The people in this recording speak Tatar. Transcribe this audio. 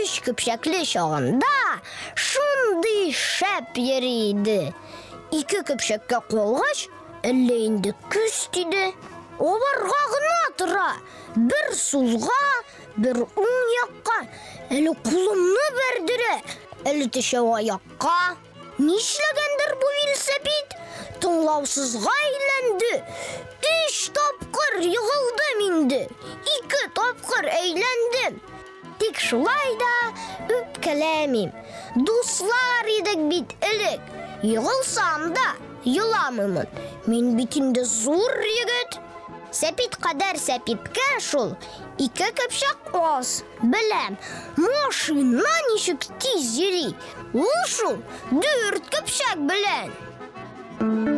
Өч көпчәкле чагында шундый шәп йөри иде. Ике көпчәккә калгач, әллә инде көз тиде. Аварга гына тора. Бер сулга, бер уң якка, әле кулымны бәрдерә, әле төшә аякка. Нишләгәндер бу велосипед? Тыңлаусызга әйләнде. Өч тапкыр егылдым инде. Ике тапкыр әйләндем. Тик шулай да үпкәләмим. Дуслар идек бит элек. Егылсам да, еламыймын. Мин бит инде зур егет. Сәпит кадәр сәпиткә шул ике көпчәк аз. Беләм, машина ничек тиз йөри. Ул шул дүрт көпчәк белән.